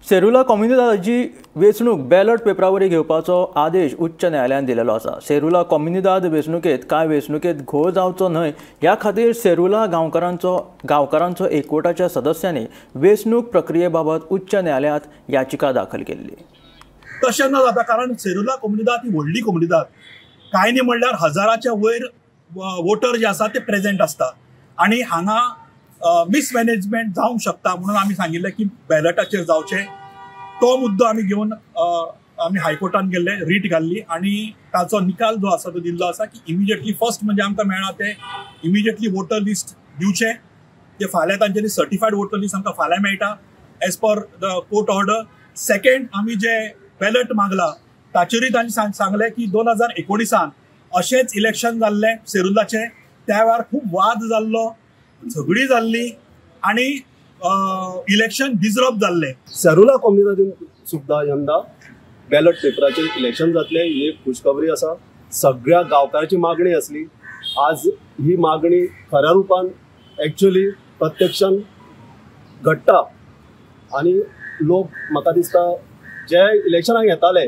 सेरुला कोमुनिदादाची वेंचणूक बॅलट पेपरा वरवीं घेवपाचो आदेश उच्च न्यायालयान दिलेलो आसा। सेरुला कोमुनिदाद वेंचणुकेंत कांय वेंचणुकेंत घोळ जावचो न्हय ह्या खातीर सेरुला गांवकारांचो एकवटाच्या सदस्यांनी वेंचणूक प्रक्रिये बाबत उच्च न्यायालयांत याचिका दाखल केल्ली। तशें न जाता, कारण सेरुला कोमुनिदाद ही व्हडली कोमुनिदाद, कांय न्ही म्हणल्यार हजाराच्या वयर वोटर जे आसा ते प्रेजेंट आसता आनी हांगा मिसमॅनेजमेंट जावंक शकता म्हणून आमी सांगिल्लें की बॅलटाचेर जावचें। तो मुद्दो आमी घेवन आमी हायकोर्टान गेल्ले, रीट घाल्ली आनी ताचो निकाल जो आसा तो दिल्लो आसा की इमिजिएटली फर्स्ट म्हणजे आमकां मेळ्ळा तें इमिजिएटली वोटर लिस्ट दिवचें, ते फाल्यां तांच्यांनी सर्टिफायड वोटर लिस्ट आमकां फाल्यां मेळटा as per the court order. Second, आमी जे बॅलट मागला ताचेरूय तांणी सांगलें की 2019 अशेंच इलेक्शन जाल्लें सेरुलाचें, त्या वेळार खूब वाद जाल्लो, झगडी जाल्ली आनी इलेक्शन डिजर्व जाल्लें। सेरुला कोमुनिदादीन सुद्दां यंदा बॅलट पेपराचेर इलेक्शन जातलें ही एक खुशखबरी आसा। सगळ्या गांवकारांची मागणी आसली, आज ही मागणी खऱ्या रुपान एक्चुअली प्रत्यक्षान घडटा आनी लोक म्हाका दिसता जे इलेक्शनाक येताले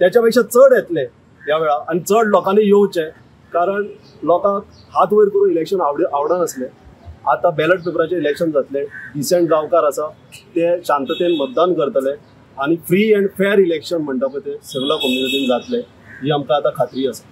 त्याच्या पेक्षा चड येतले ह्या वेळार आनी चड लोकांनी येवचें, कारण लोकांक हात वयर करून इलेक्शन आवडनासलें। आतां बॅलट पेपराचेर इलेक्शन जातलें, डिसंट गांवकार आसा ते शांततेन मतदान करतले आनी फ्री अँड फेर इलेक्शन म्हणटा पळय तें सेरुला कोमुनिदादीन जातलें ही आमकां आतां खात्री आसा।